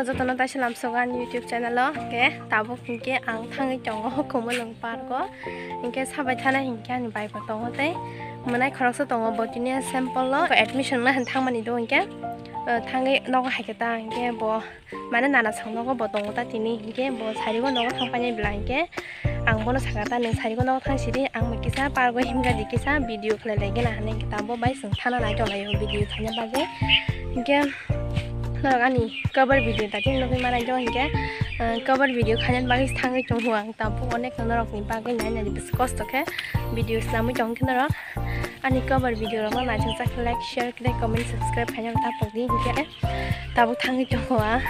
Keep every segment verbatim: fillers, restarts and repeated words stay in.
Jotono taisa lamsogo ani YouTube channel o, hwnkhe tabuk hwnkhe ang thangwi tongo Khumulwng park o, hwnkhe sabai thana hwnkhe ani bai bo tongo tei mwnai khoroksa tongo bo tini sample o admission wngna hwn thangmani do hwnkhe, eh, thangwi nogo hai khe ta hwnkhe bo mane nana song nogo bo tongo ta tini hwnkhe bo sarigo nogo thang painai bwla hwnkhe ang bono sakha ta nwng sarigo nogo thang sidi ang bai kisa park o himkha di kisa video khlai lai gana hwnwi hwnkhe ta bo bai chwng thana nai tong lai o video khaina bagwi hwnkhe. Norok ani cover video ta tini nugwi manai do hwnkhe, ah, cover video khainani bagwi thangwi tongo ang tabuk onek no norokni bagwi nai nai bwswk kosto khe video swnamwi tong khe norok ani cover video rok no naisingcha khe like, share, tei comment, subscribe khaina ta pokdi hwnkhe tabuk thangwi tongo ang,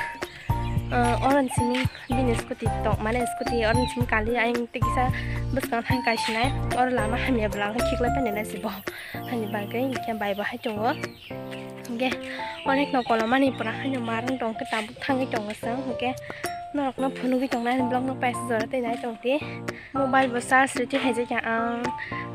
ah, oro simi bini scooty tong mane scooty oro simi kali ayang tei kisa bwskang thang kaisinai oro lama hamya bwla khiklai painai nai se bo hani bagwi hwnkhe bai bo hai tongo. Hwnkhe onek no kolomani pura haino marwng tong khe tabuk thangwi tongo chwng, hwnkhe norokno phunugwi tongnai ani vlog no paisa jora tei nai tong di. Mobile bo charge rwtwi hai jakya ang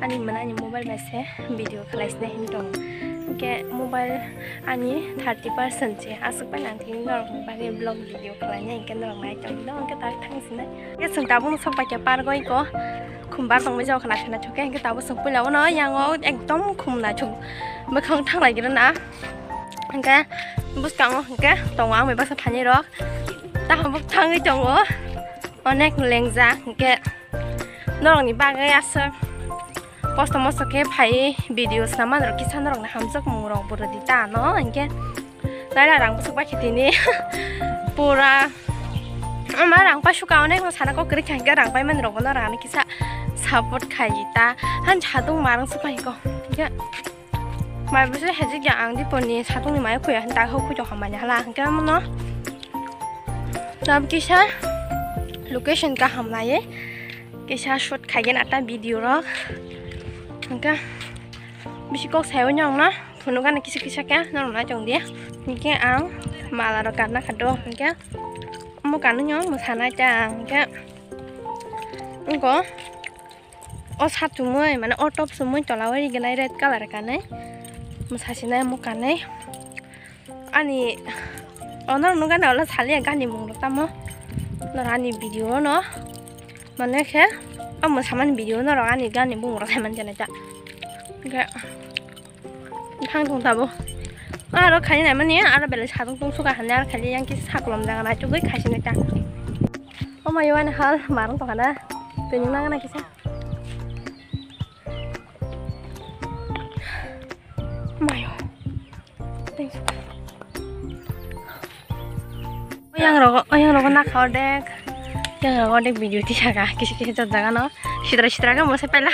ani mwnani mobile bai se video khlai sinai hinwi tongo. Hwnkhe mobile ani thirty percent se aswk bai nang tini norokni bagwi vlog video khlainai hwnkhe norok nai tong di, hwnkhe tak thang sinai. Hwnkhe chwng tabuk sok bai khe park o iko. Khum bar tongwi jao khna khna thok khe, hwnkhe tabuk chwng puila bono yang o ekdom khum naithok bwkhang thanglai gana na. Hwnkhe bwskango hwnkhe tongo ang bai baksa phainai rok. Taham bwk thangwi tongo onek lengjak, hwnkhe norokni bagwi aswk kosto mosto khe phaiwi video swnam man rok kisa norokni hamjakmung rok bo rwdi ta ano hwnkhe. Naila rang bwswk bai khe tini pura ama rang pai suka onek no sana kok kwrwi kha hwnkhe rang pai mani rok bono rang ani kisa support khai ta han satung marang suka hiko hwnkhe mai bwswk hajik ya ang diponi satung ni mai khuya hwnkhe ta hok khuito hamani hala hwnkhe amono tam kisa location kaham nai kisa shoot khai gena ta video rok hwnkhe bisi kok sai o nyong na. Phunukgani kisa kisa khe norok nai tong di. Hwnkhe ang mala rok kanna kha do. Hwnkhe omo kanwi no mwsanai ta ang hwnkhe. Wngkho o shirt chumui mane o top chumui tola o rignai red colour kanwi. Mwsasinai omo kanwi. Ani o norok nukgani olo saliya gani mung rok tamo. Norok ani video no mane khe o mwsamani video norok ani gani bumung rok sai mani ta. Hwnkhe. Thang tong tabo. Aro khaina mani aro belai satung tung suka hanya aro khali yang kisa sakolom jaga nai tugui khaisini ta. O mayo ani hal marung tong khana. Tini nang na kisa. Mayo. Thanks. Oyang rogo, oyang rogo nakha ordek. Oyang rogo ordek video tisaka. Kisi kisi jat jaga no. Sitra sitra ka mosai paila.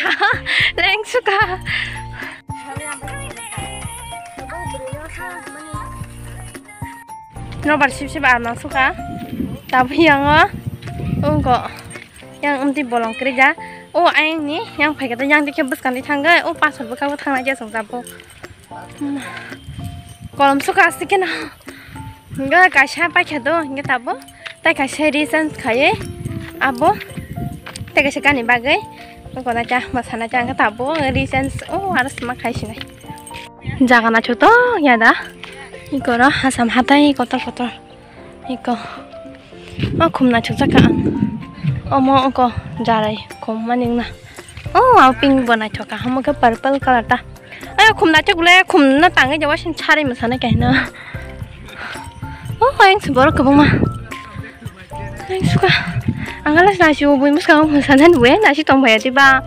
Leng suka. Nobar sip sip arma suka. Tabu yang o. Ungko. Yang umti bolong kerja. O ayang ni yang paikata yang dikhe bwskang di thangga. O pasal bwkha bo thangna jasa jabu. Kolom suka asik khe na. Hingga kaisa paikha do, hingga tabo. Tai kaisa recharge khaiye. Abo. Tai kaisa gani bagwi. Gona cha masana cha hingga tabo recharge. Oh, aro sma khai sinai. Jaga na chuto yada. Ikoro hasam hatai kotor kotor. Iko. O khum naithok jakha ang. Omo oko jarai khum mani wngna. O, o pink bo naithok kha. Omo khe purple colour ta. Ayo khum naithok le khum no tangwi jawa sin sari mwsana kaino. O, ayang se borok kwbangma. Ayang suka. Ang ala nasi o bui mwskango mwsana nwe nasi tong phaya diba.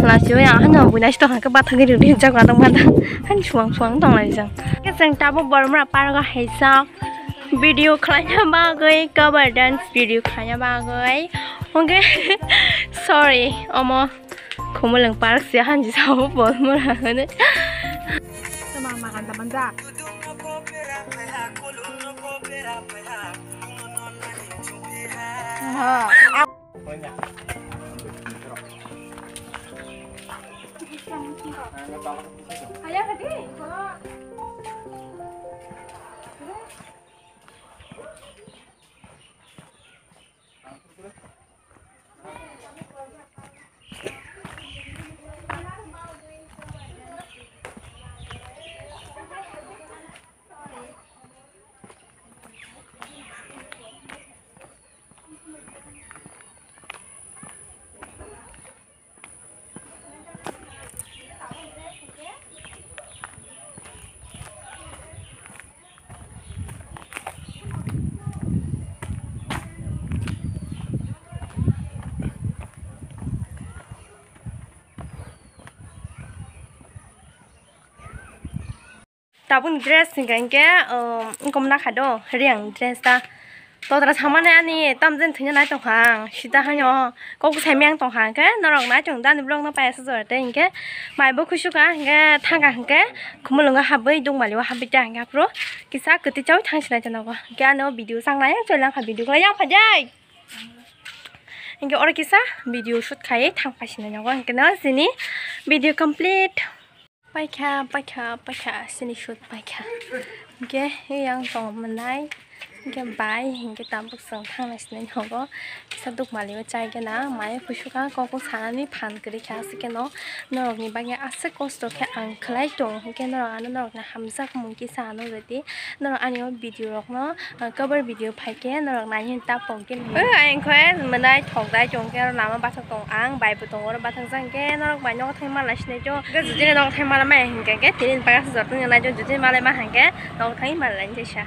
Nasi o yang hanya bui nasi tong khe bathang ri ri jak na tong mata. Han suang suang tong lai jang. Khe jeng tabuk Bormora park o hai sak. Video khlaina bagwi, cover dance video khlaina bagwi. Hwnkhe, sorry, omo Khumulwng park se hanji sao Bormora hwnwi. Tabuk dress hingka hingke, um, wngkom nakha do, riyang dress ta. Todra samani ani tamjani thwina nai tongkha ang, sida haino kok sai meng tongkha hingke norok nai tong dani vlog no paya sujor te hingke mai bo khusu ka hingke thangka hingke khumulungo habwi dongmali o habwi ta hingke aphuru kisa kwtwi chawi thang sinai tongnago hingke ano video chang nai choi langkha video kwlai yang phajai. Hingke oro kisa video shoot khai thang phai sinai nogo hingke no sini video complete. Paikha, paikha, paikha, sini shoot paikha. Hingke yang tong mwnai, hingke bai, hingke tabuk chwng thangnai sinai nogo. Kisa dukmali o chai gana, maya kusuka, kok o sanani phan kwrwi kha, aswk khe no norokni bagwi aswk kosto khe ang khlai tong, hingke norok ano norokni hamjakmung kisa ano rwdi, norok ani o video rokno, ah, cover video phaikhe norok nai hwn ta pongkhe. Oi, ayang khe mwnai thok dai chong khe lama bathang tong ang, bai bo tongo oro bathang jang khe norok bai nogo thangma lai sinai cho. Khe jodi nogo thangma lamai hingkhe khe tini baka se jotoni nai cho, jodi malai ma hangkhe nogo thangma lai sa.